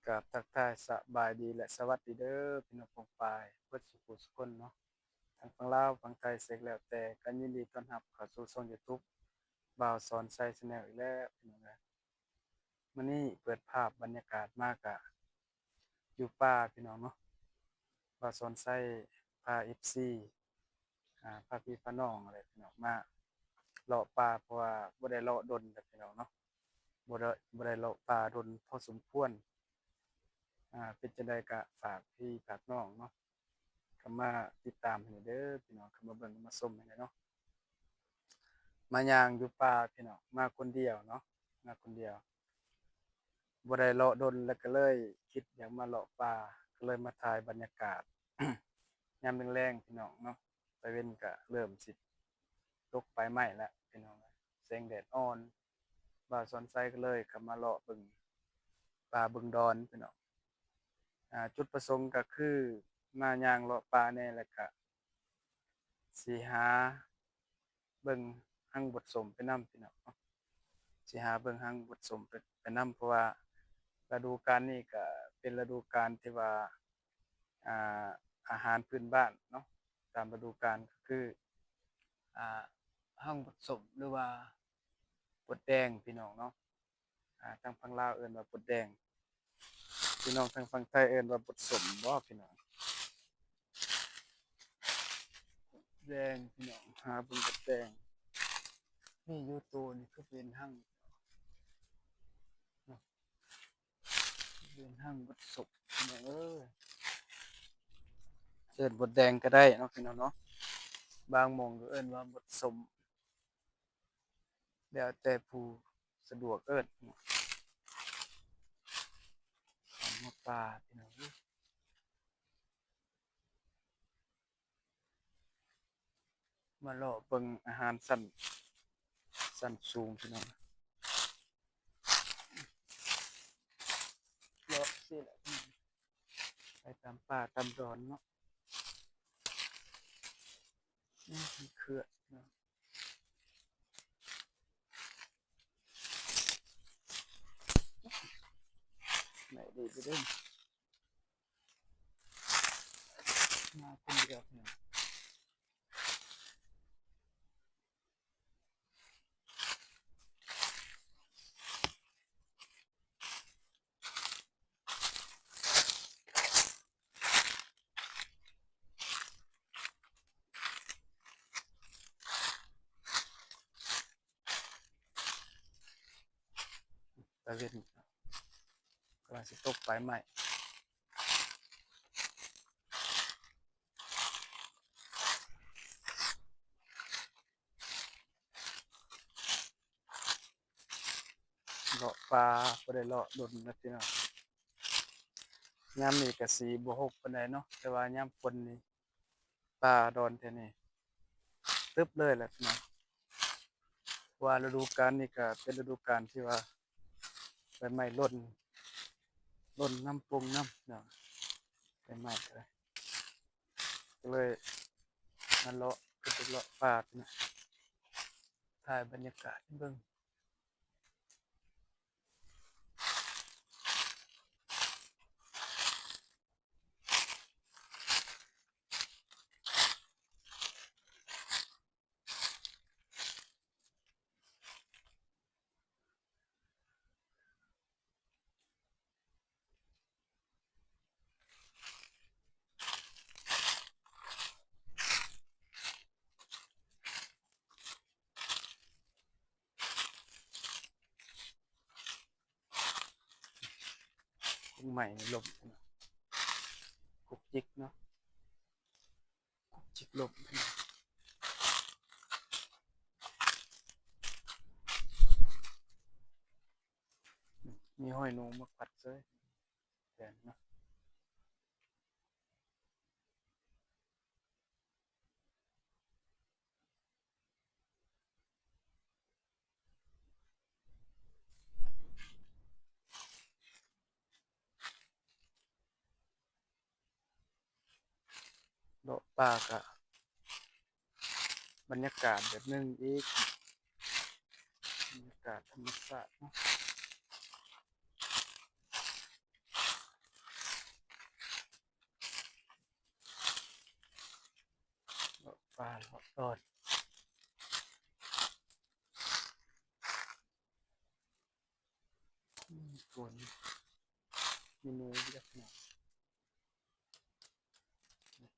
ກາບທັກທາຍສະບາຍດີ ແລະ ສະຫວັດດີເດີ ພີ່ນ້ອງປ້ອງປາຍເບິດສູ່ຜູ້ສູ່ຄົນເນາະ ທັງຝັ່ງລາວ ຝັ່ງໄທ ເສກແລ້ວແຕ່ ກໍຍິນດີຕ້ອນຮັບເຂົ້າສູ່ຊ່ອງ YouTube ບ່າວສອນໄຊ Channel ອີກແລ້ວ ພີ່ນ້ອງເອີຍ. ມື້ນີ້ເປີດພາບບັນຍາກາດມາກະຢູ່ປ່າ ພີ່ນ້ອງເນາະ, ບ່າວສອນໄຊພາ ເອັຟຊີ ອ່າ ພາພີ່ພານ້ອງແຫຼະ ພີ່ນ້ອງ ມາເລາະປ່າ ເພາະວ່າບໍ່ໄດ້ເລາະດົນແລ້ວ ພີ່ນ້ອງເນາະ, ບໍ່ໄດ້ ບໍ່ໄດ້ເລາະປ່າດົນພໍສົມຄວນ. ອ່າ ເປັນຈັ່ງໃດກະຝາກພີ່ຝາກນ້ອງເນາະ ເຂົ້າມາຕິດຕາມໃຫ້ແດ່ເດີ ພີ່ນ້ອງ, ເຂົ້າມາເບິ່ງມາຊົມໃຫ້ແດ່ເນາະ. ມາຍ່າງຢູ່ປ່າ ພີ່ນ້ອງ, ມາຄົນດຽວເນາະ, ມາຄົນດຽວ ບໍ່ໄດ້ເລາະດົນ ແລ້ວກໍເລີຍຄິດຢາກມາເລາະປ່າ ກໍເລີຍມາຖ່າຍບັນຍາກາດ ຍາມແລງໆ ພີ່ນ້ອງເນາະ, ຕາເວັນກໍເລີ່ມຊິຕົກປາຍໄມ້ແລ້ວ ພີ່ນ້ອງ, ແສງແດດອ່ອນ. ບ່າວສອນໄຊກໍເລີຍເຂົ້າມາເລາະເບິ່ງປ່າເບິ່ງດອນ ພີ່ນ້ອງ. ອ່າ ຈຸດປະສົງກໍຄືມາຍ່າງເລາະປ່າແດ່ ແລ້ວກະຊິຫາເບິ່ງຮັງບົດສົ້ມໄປນຳ ພີ່ນ້ອງເນາະ, ຊິຫາເບິ່ງຮັງບົດສົ້ມໄປ ໄປນຳ ເພາະວ່າລະດູການນີ້ກະເປັນລະດູການທີ່ວ່າ ອ່າ ອາຫານພື້ນບ້ານເນາະ, ຕາມລະດູການກໍຄື ອ່າ ຮັງບົດສົ້ມ ຫຼືວ່າບົດແດງ ພີ່ນ້ອງເນາະ. ອ່າ ທາງຝັ່ງລາວເອີ້ນວ່າບົດແດງ, ພີ່ນ້ອງທາງຝັ່ງໄທເອີ້ນວ່າບົດສົ້ມບໍ ພີ່ນ້ອງ? ແດງ ພີ່ນ້ອງ, ຫາເບິ່ງບົດແດງ ມີຢູ່ໂຕນີ້ຄືເປັນຮັງ ເປັນຮັງບົດສົ້ມ ພີ່ນ້ອງເອີຍ, ເອີ້ນບົດແດງກໍໄດ້ເນາະ ພີ່ນ້ອງເນາະ, ບາງໝ່ອງກໍເອີ້ນວ່າບົດສົ້ມ ແລ້ວແຕ່ຜູ້ສະດວກເອີ້ນ. ເຂົ້າມາປ່າ ພີ່ນ້ອງເອີຍ, ມາເລາະເບິ່ງອາຫານຊັ້ນ ຊັ້ນສູງ ພີ່ນ້ອງ, ເລາະຊີ້ແຫຼະ ໄປຕາມປ່າຕາມດອນເນາະ. ອືມ ເຂືອນເນາະ, ໄດ້ດີເດີ ມາຄົນດຽວເນາະ. ຕາເວັນກຳລັງຊິຕົກປາຍໄມ້. ເລາະປ່າ ບໍ່ໄດ້ເລາະດົນແລ້ວ ພີ່ນ້ອງ. ຍາມນີ້ກະຊິບໍ່ຮົກປານໃດເນາະ, ແຕ່ວ່າຍາມຝົນນີ້ປ່າດອນແຖວນີ້ຕຶບເລີຍແຫຼະ ພີ່ນ້ອງ. ເພາະວ່າລະດູການນີ້ກະເປັນລະດູການທີ່ວ່າໃບໄມ້ຫຼົ່ນ ຫຼົ່ນນຳ ປົ່ງນຳເນາະ, ໃບໄມ້ກໍໄດ້. ກໍເລີຍມາເລາະ ຂຶ້ນໄປເລາະປ່າ ພີ່ນ້ອງ, ຖ່າຍບັນຍາກາດໃຫ້ເບິ່ງ. ກົງໄມ້ລົມ ກຸກຈິກເນາະ, ກຸກຈິກລົມ. ມີຮອຍໜູມາກັດເຊີຍ ແປນເນາະ. ເລາະປ່າກະບັນຍາກາດແບບໜຶ່ງອີກ, ບັນຍາກາດທຳມະຊາດເນາະ. ປ່າເລາະຕອນ. ອືມ ຝົນ ມີໜູຈັກໜ່ອຍ.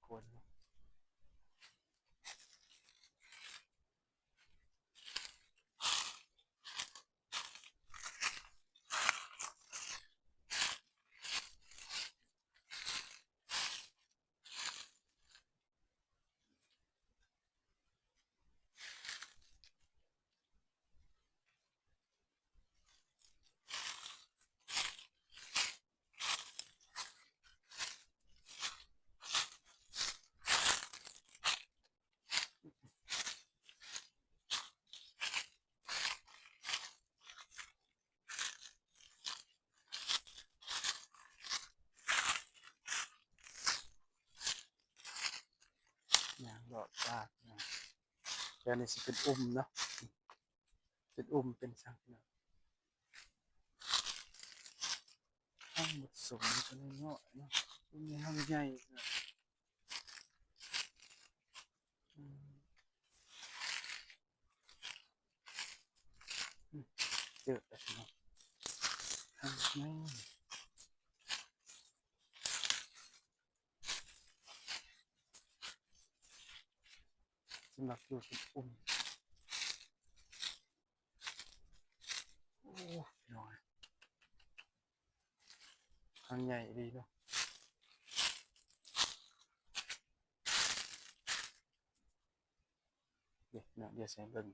ຄົນ ຍ່າງເລາະປ່າເນາະ. ແຖວນີ້ຊິເປັນອຸ່ມເນາະ ເປັນອຸ່ມເປັນສັງເນາະ. ທັງໝົດສົມຕົວນ້ອຍໆເນາະ ບໍ່ມີຮັງໃຫຍ່ເນາະ. ອືມ ອືມ ເຈີແລ້ວເນາະ ທັງໃຫຍ່. ສຳລັບຢູ່ເປັນອຸ່ມ. ໂອ້ ພີ່ນ້ອງ ທັງໃຫຍ່ອີ່ຫຼີເນາະ. ເດ ເນາະ ດຽວໃຫ້ເບິ່ງ.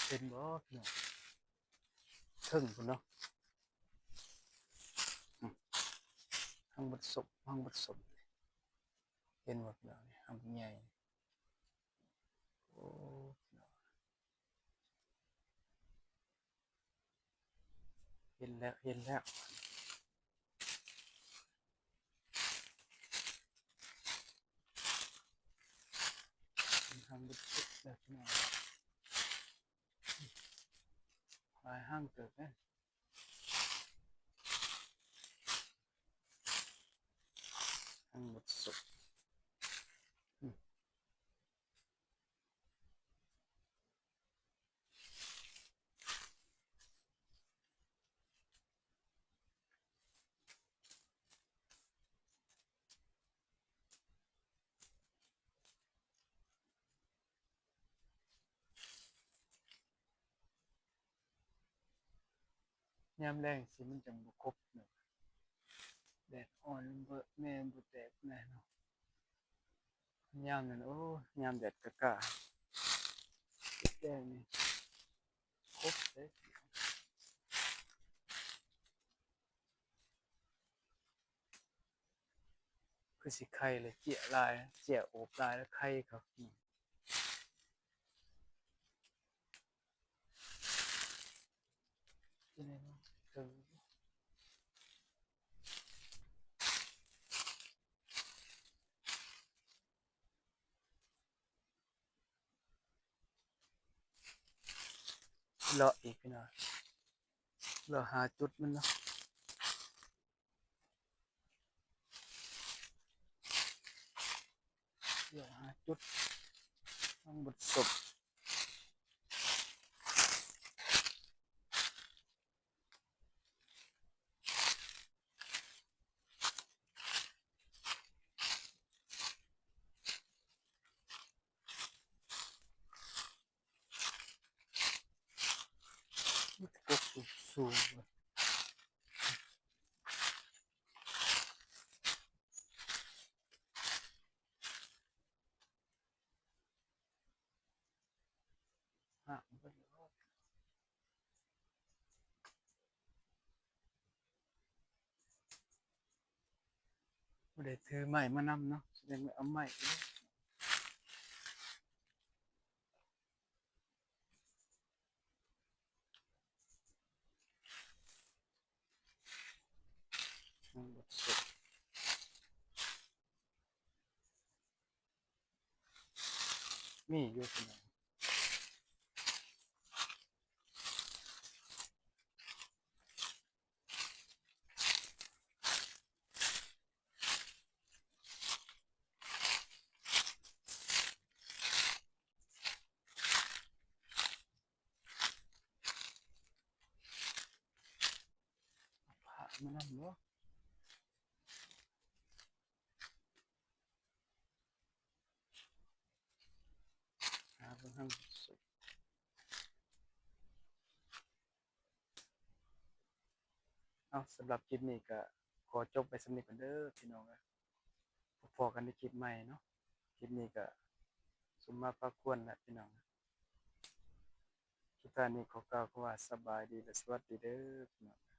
ເຫັນບໍ່ພີ່ນ້ອງ? ເທິງພຸ້ນເນາະ. ອືມ ທັງໝົດສົມ ທັງໝົດສົມ ເຫັນບໍ່ພີ່ນ້ອງ? ທັງໃຫຍ່. ໂອ້ ພີ່ນ້ອງ. ເຫັນແລ້ວ ເຫັນແລ້ວ. ທາງເບິດສຸດແລ້ວພີ່ນ້ອງ. ຫຼາຍຫ້າງເຕີບເດ້. ທາງເບິດສຸດ. ຍາມແລງຊິມັນຈັ່ງບໍ່ຄົບເນາະ ແດດອ່ອນ ແມ່ນບໍ່ແຕກແນ່ເນາະ. ຍາມນັ້ນ ໂອ້ ຍາມແດດກະກາ ແດດນີ້ຄົບເດ້. ຄືຊິໄຂ່ເລີຍ ເຈ້ຍຫຼາຍ ເຈ້ຍໂອບຫຼາຍແລ້ວໄຂ່ເຂົາ. ເລາະອີກພີ່ນ້ອງ ເລາະຫາຈຸດມັນເນາະ. ດຽວຫາຈຸດ ທາງບົດສົບ. ມີແຕ່ກົກສູງໆ ຫາກເບິດແລ້ວ. ບໍ່ໄດ້ຖືໄມ້ມານຳເນາະ ສະແດງວ່າເອົາໄມ້ ຍັງບໍ່ສຸກ. ມີຢູ່ພີ່ນ້ອງ. ເ ຫາເບິ່ງທາງສຸດ. ເອົາ ສຳລັບຄລິບນີ້ກໍຂໍຈົບໄວ້ສ່ຳນີ້ກ່ອນເດີພີ່ນ້ອງເອີຍ. ພໍ້ກັນໃນຄລິບໃໝ່ເນາະ. ຄລິບນີ້ກໍສົມມາພາຄວນແຫຼະພີ່ນ້ອງ. ສຸດທ້າຍນີ້ຂໍກ່າວຄຳວ່າສະບາຍດີ ແລະ ສະຫວັດດີເດີພີ່ນ້ອງ.